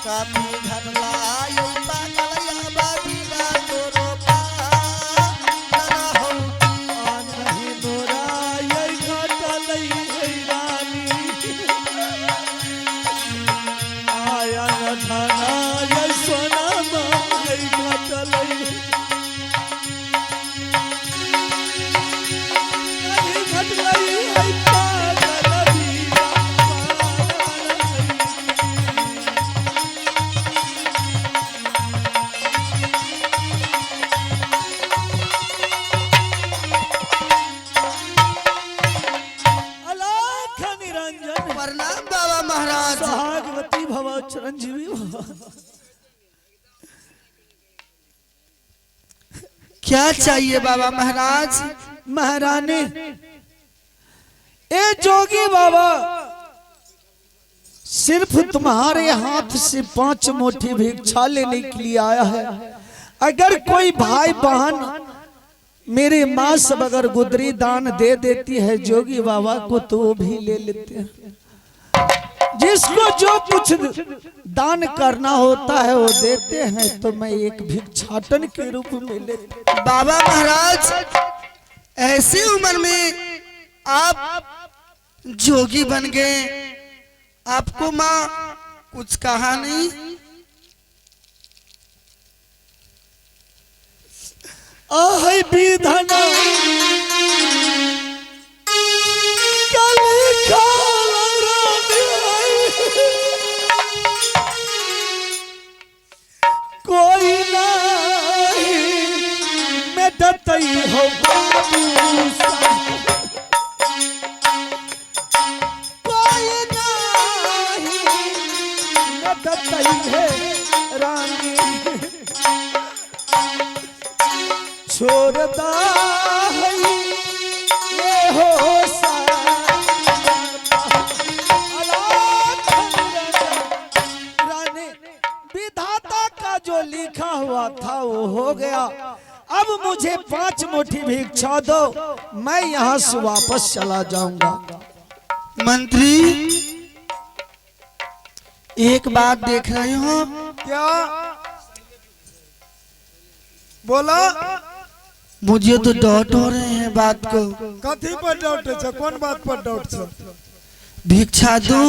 काफी घटला यो पागल या बाबीला तोरो पागल हो की। आ नहीं मोरा ये घटलै हे रानी, आया न धना ये सोनमा ये घटलै। नहीं घटलै हे पागल बीरा पागल है। अलाख निरंजन। प्रणाम बाबा महाराज। सुहागवती भव, चिरंजीवी भव। क्या चाहिए बाबा महाराज? महारानी, ए जोगी बाबा, सिर्फ तुम्हारे हाथ से 5 मुट्ठी भिक्षा लेने के लिए आया है। अगर कोई भाई बहन मेरे माँ सब अगर गुदरी दान दे देती है जोगी बाबा को तो वो भी ले लेते हैं। जिसको जो कुछ दान करना होता है वो देते हैं, तो मैं एक भिक्षाटन के रूप में ले। बाबा महाराज, ऐसी उम्र में आप जोगी बन गए, आपको माँ कुछ कहा नहीं? आहे विधना कल काल रानी, कोई नहीं मैं दतई हो बाबू साहब। कोई नहीं मैं दतई है रानी, छोड़दा है ये हो रानी। विधाता का जो लिखा हुआ था वो हो गया। अब मुझे 5 मुट्ठी भिक्षा दो, मैं यहाँ से वापस चला जाऊंगा। मंत्री, एक बात देख रहे हो? क्या बोला? मुझे तो डाउट हो रहे हैं बात को। कथी पर डाउट है? कौन बात पर डाउट है? भिक्षा दूं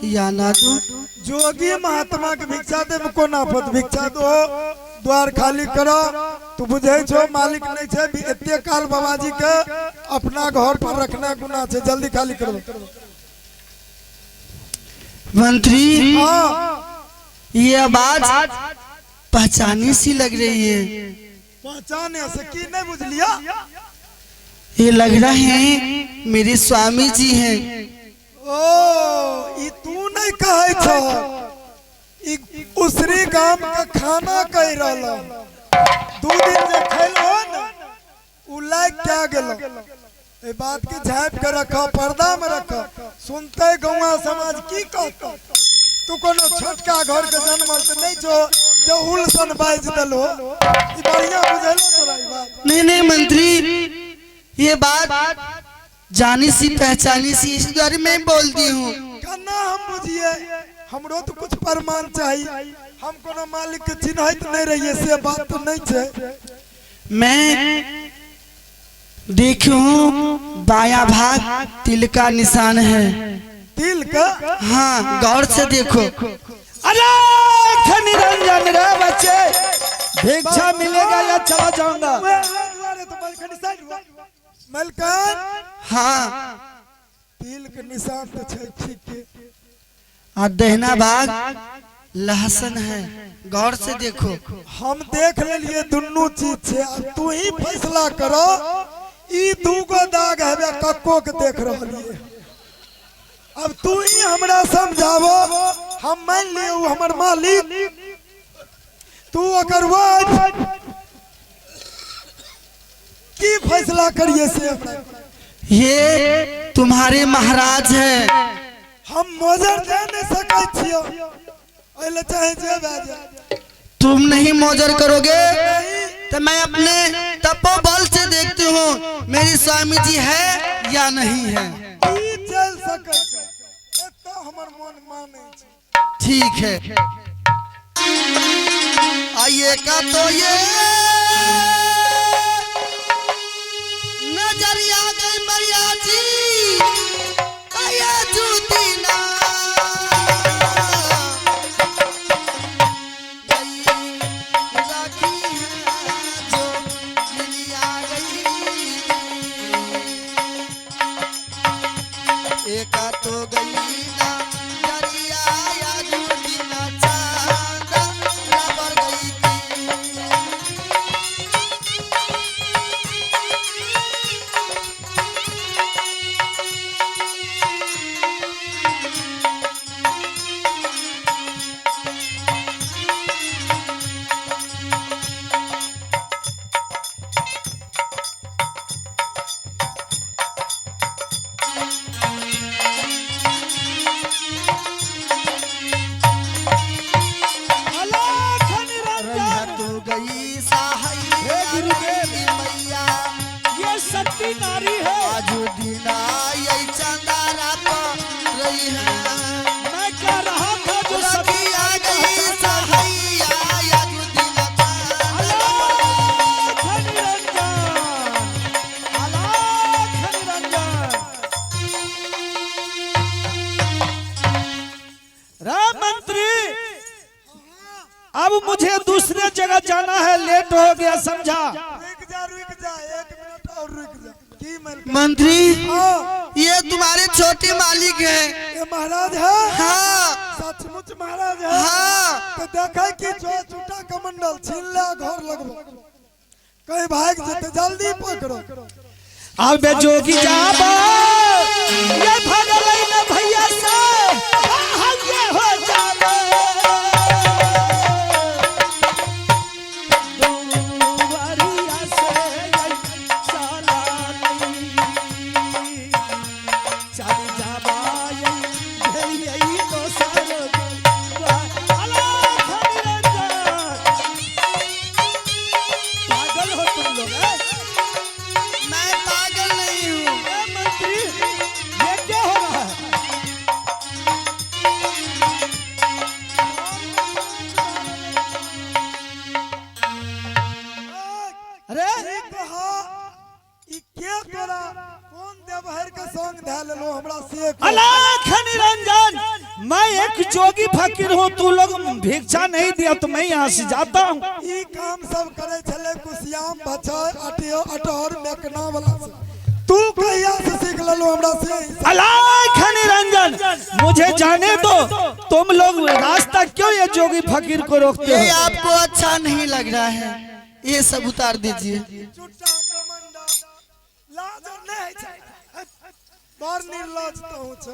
या ना दूं? जोगी महात्मा के भिक्षा दे में कोन आफत? भिक्षा दो, द्वार खाली करो। तू बुझे छो मालिक नहीं छे, एते काल बाबाजी के अपना घर पर रखना गुना छे, जल्दी खाली करो। मंत्री, हाँ। ये आवाज पहचानी सी लग रही है। पहचाने से की नहीं बुझलिया? ये लग रहा है मेरे स्वामी जी हैं। ओ ई तू नहीं कहे छो, ई उसरी गाम के खाना कह रहल। 2 दिन जे खैलो न उ लाग क्या गेलो। ए बात के झाँप के रख, पर्दा में रख, सुनते गौआ समाज की कहतो। तू कोनो छोटका घर के जन्मल त नहीं छो जो उलसन बाज देलो। ई बढ़िया बुझलो तोरा ई बात? नहीं नहीं मंत्री, ये बात जानी सी पहचानी सी, इस द्वारे मैं बोलती हूँ। कन्ना हम बुझिए, हमरो तो कुछ प्रमाण चाहिए। हम कोनो मालिक के चिन्हत नहीं रहिए से बात तो नहीं छे। मैं देखी हूँ बाया भाग तिल का निशान है। तिल का? हाँ, गौर से देखो। अरे निरंजन रे बच्चे, भिक्षा मिलेगा या चला जाऊंगा? मलकान। हाँ, तिल के निशान तो छे ठीक के। और दहना भाग लहसुन है, गौर से देखो। हम देख लेलिए दुनू चीज छे, अब तू ही फैसला करो। ई दूगो दाग हवे कक्को के देख रहलिए, अब तू ही हमरा समझावो। हम मान लिए उ हमर मालिक, तू ओकर वाइफ, की फैसला करिए से हमरा? ये तुम्हारे महाराज है। हम मोजर दे नहीं सकै छियो, एले चाहे जे भए जाए। तुम नहीं मोजर करोगे नहीं। तो मैं अपने तपोबल से देखती हूँ मेरी स्वामी जी है या नहीं है। ई चल सकै छै, एतऽ हमर मन मानै छै। ठीक है। आइए का तो ये नजरिया गई मैया जी, आइए जूती ना गई राखी है जो मिलिया गई। एका तो गई ना दरिया या जूती ना चांद रबर गई की। अलाख रैया निरंजन। तो गई सहाय हे गुरुदेव। मैया, ये सती नारी है। आजू दीना ये चंदारा पर रही है। मैं कह रहा था जो सती रखिया गई सहाइया आजू दीना चंदारा पर अलाख निरंजन, अलाख निरंजन। राम मंत्री, अब मुझे दूसरे जगह जाना है, लेट हो गया समझा। रुक जा रुक जा, 1 मिनट और रुक जा। की मिल मंत्री, हाँ, ये तुम्हारे छोटे मालिक हैं। ये महाराज है। हाँ। सचमुच महाराज है। हाँ। तो देखा कि जो छूटा कमंडल छीन ले घर लगबो, कहीं भाग जेते, जल्दी पकड़ो। अब जोगी जाबा ये भगलै न भैया से आहा ये हो जाबे। दुआरिया से चला नहीं चली जाबा ये भेलियै दोसर द्वार। अलाख निरंजन, पागल हो तुम लोग हैं? मैं पागल नहीं हूँ। ए मंत्री, ये क्या हो रहा है? अरे ई कहा, ई के तोरा कोन देवहर के संग धै लेलो हमरा से कह। अलाख निरंजन, मैं एक जोगी फकीर हूँ, तू लोग भिक्षा नहीं दिया तो मैं यहाँ से जाता हूँ। ई काम सब करे छले कुसियाम भछर अटियो अटहर मेकना वाला से। तू कहिया से सीख लेलो हमरा से? अलाख निरंजन, मुझे जाने दो, तुम लोग रास्ता क्यों ये जोगी फकीर को रोकते ये हो? आपको अच्छा नहीं लग रहा है, ये सब उतार दीजिए। चुट्टा कमंडल लाज और नहीं छै, बड़ निर्लज तो हूँ छो।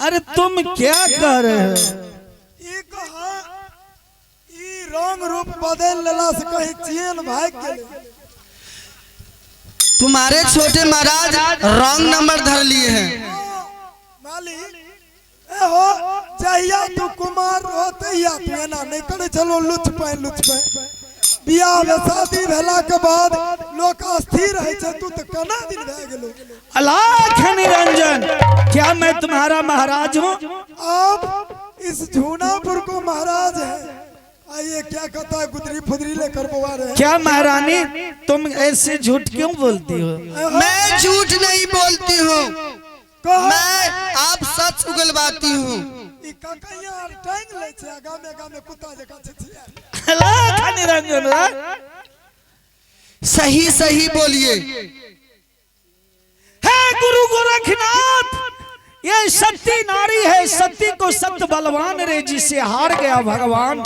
अरे तुम क्या कर रहे हो? ई कहा, ई रंग रूप बदल लेला से कहीं चेन भाग गेलै। तुम्हारे छोटे महाराज रॉन्ग नंबर धर लिए हैं। मालिक ए हो, जहिया तू कुमार रहो तहिया तू एना नहीं करे छलो लुच पाए लुच पाए। बियाह में शादी भेला के बाद लोक अस्थिर रहै छै, तू तऽ केना दिन भए गेलो। अलाख निरंजन, क्या मैं तुम्हारा महाराज हूँ? आप इस झूनापुर को महाराज है। आइए क्या कहता है, गुदरी फुदरी लेकर बवा रहे हैं। क्या महारानी, तुम ऐसे झूठ क्यों बोलती हो? मैं झूठ नहीं बोलती हूँ, कह मैं आप सच उगलवाती हूँ। ई ककैया आर टांग लै छै, गामे गामे कुत्ता जकाँ छिछिया। अलाख निरंजन, सही सही बोलिए। हे गुरु गोरखनाथ, ये सती नारी है, सती को सत बलवान रे जिसे हार गया भगवान।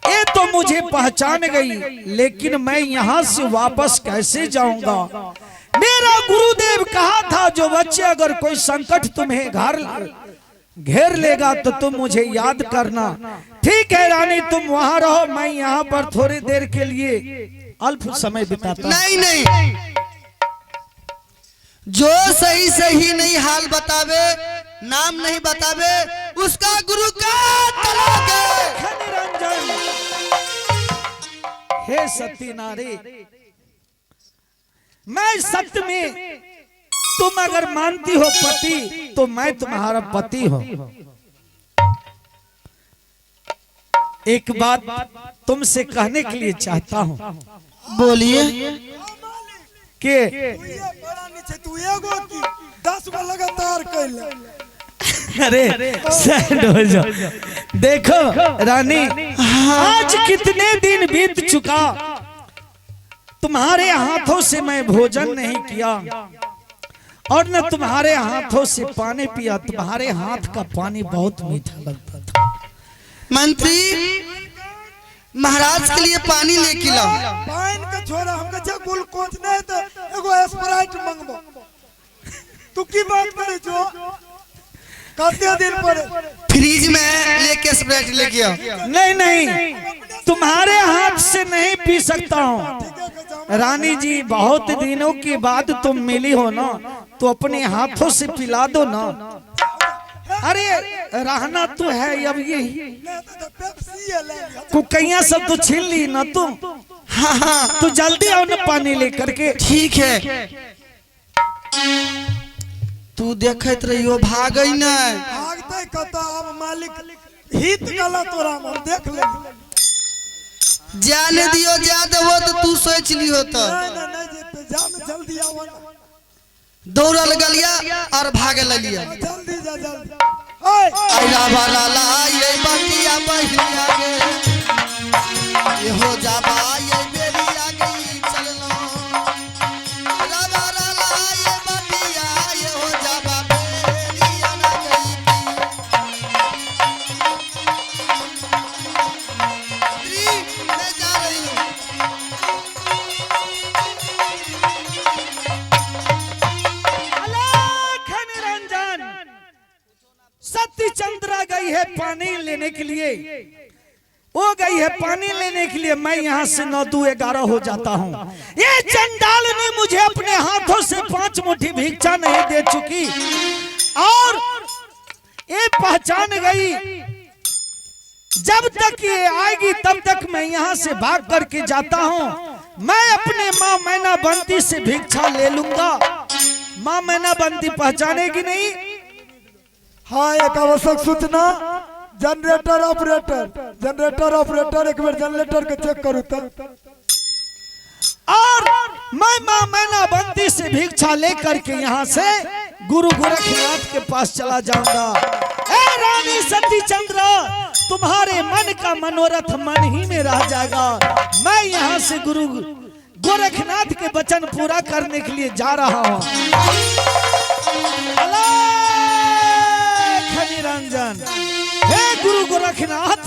ये तो मुझे पहचान गई, लेकिन मैं यहाँ से वापस कैसे जाऊंगा? मेरा गुरुदेव कहा था, जो बच्चे अगर कोई संकट तुम्हें घर घेर लेगा तो तुम मुझे याद करना। ठीक है रानी, तुम वहां रहो, मैं यहाँ पर थोड़ी देर के लिए अल्प समय बिताता हूं। नहीं नहीं, जो सही सही नहीं हाल बतावे, नाम नहीं बतावे, उसका गुरु का तलाक है। निरंजन, हे सती नारी, मैं सत्य में, तुम अगर मानती हो पति तो मैं तुम्हारा पति हूं। एक बात तुमसे कहने के लिए चाहता हूँ। बोलिए। के तू ये बड़ा नीचे तू एगो की 10 गो लगातार कैले। अरे सैड हो जाओ। देखो रानी, आज कितने दिन बीत चुका, तुम्हारे हाथों से मैं भोजन नहीं किया और न तुम्हारे हाथों से पानी पिया। तुम्हारे हाथ का पानी बहुत मीठा लगता था। मंत्री, महाराज के लिए पानी लेके लाओ। पानी के छोरा हमके जे ग्लूकोज नहीं तो एगो स्प्राइट मंगबो। तू की बात करे जो कते दिन पर फ्रिज में लेके स्प्राइट लेके आओ। नहीं नहीं, तुम्हारे हाथ से नहीं पी सकता हूँ। रानी जी, बहुत दिनों के बाद तुम मिली हो ना, तो अपने हाथों से पिला दो ना। अरे रहना तो है अब यही। नहीं तो पेप्सी ले लिया। कुकैया सब तो छीन ली ना तुम। हाँ हाँ, तो जल्दी आओ ना पानी लेकर के। ठीक है। तू देखत रहियो, भागै नहीं। भागते कत अब मालिक हित गलत तोरा हम देख ले। जाने दियो, जा देबो तो तू सोच लियो तो। नहीं नहीं नहीं जेते जा ना जल्दी आओ ना। दौड़ल गलिया और भागे ललिया। जल्दी जा जल्दी। ओए आइला वाला ला ये बतिया बहिया गे, ये हो जाबा ये बेरी आ गई चलनो। रावा ला ला ये बतिया ये हो जाबा बेरी आ गई। मैं जा रही हूँ। अलाख निरंजन, सत्य चंद्रा गई है पानी लेने के लिए, वो गई है पानी लेने के लिए। मैं यहाँ से 9 2 11 हो जाता हूँ। ये चंडाल ने मुझे अपने हाथों से 5 मुट्ठी भिक्षा नहीं दे चुकी और ये पहचान गई। जब तक ये आएगी तब तक मैं यहाँ से भाग करके जाता हूँ। मैं अपने माँ मैना बंती से भिक्षा ले लूंगा। माँ मैना बंती पहचानेगी नहीं। हाँ, एक आवश्यक सूचना, जनरेटर ऑपरेटर, जनरेटर ऑपरेटर एक बार जनरेटर के चेक करू तो। और मैं माँ मैना बंती से भिक्षा लेकर के यहाँ से गुरु गोरखनाथ के पास चला जाऊंगा। ए रानी सती चंद्र, तुम्हारे मन का मनोरथ मन ही में रह जाएगा। मैं यहाँ से गुरु गोरखनाथ के वचन पूरा करने के लिए जा रहा हूँ। अलाख निरंजन, हे गुरु गोरखनाथ,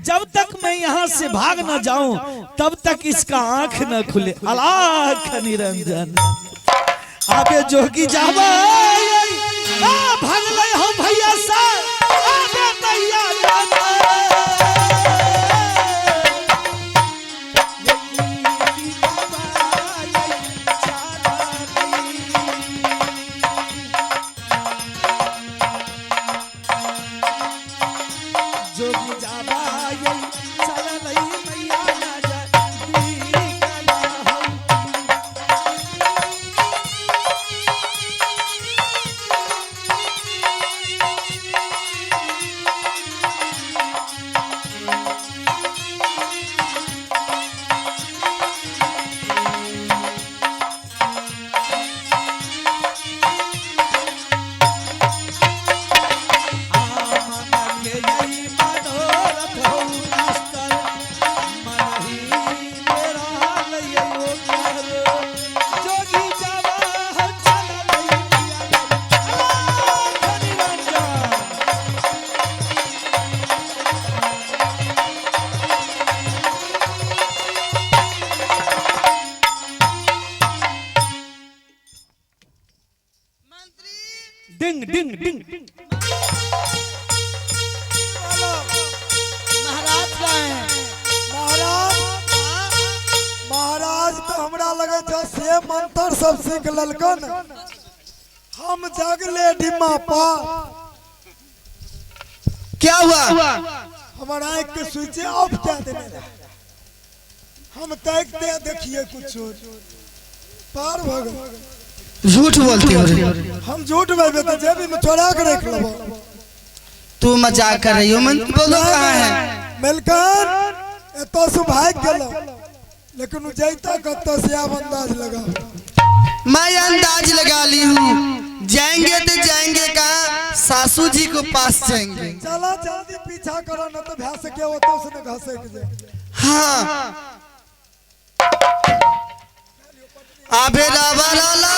जब तक मैं यहाँ से भाग न जाऊं तब तक इसका आंख न खुले। अलाख निरंजन, आबे जोगी जाबा भाग ले हम भैया सा आबे नैया जाना। जोगी जाबा चल मैया ना जा। डिंग डिंग डिंग। महाराज कहाँ हैं? महाराज, महाराज तो हमरा लगे छो से मंत्र सब सीख ललकन। हम जगले डिम्मा पा। क्या हुआ? हमर आँख के स्विच ऑफ कर देने रहे। हम ताकते देखिए कुछ पार भ गेल। झूठ बोलते हो रे। हम झूठ बोलबे तो जेबी में चोरा के रख लेबो। तू मजाक कर रही हो। मंत्री बोलो कहाँ है? मेलकन एतऽ से भागि गेलो, लेकिन उ जैता कतऽ से आब अंदाज लगा। मैं अंदाज लगा ली हूँ, जाएंगे तो जाएंगे कहाँ, सासू जी को पास जाएंगे। चला जल्दी पीछा करो, न तो भै सके ओतऽ से न घसक जाए। हाँ, आबे रावा लाला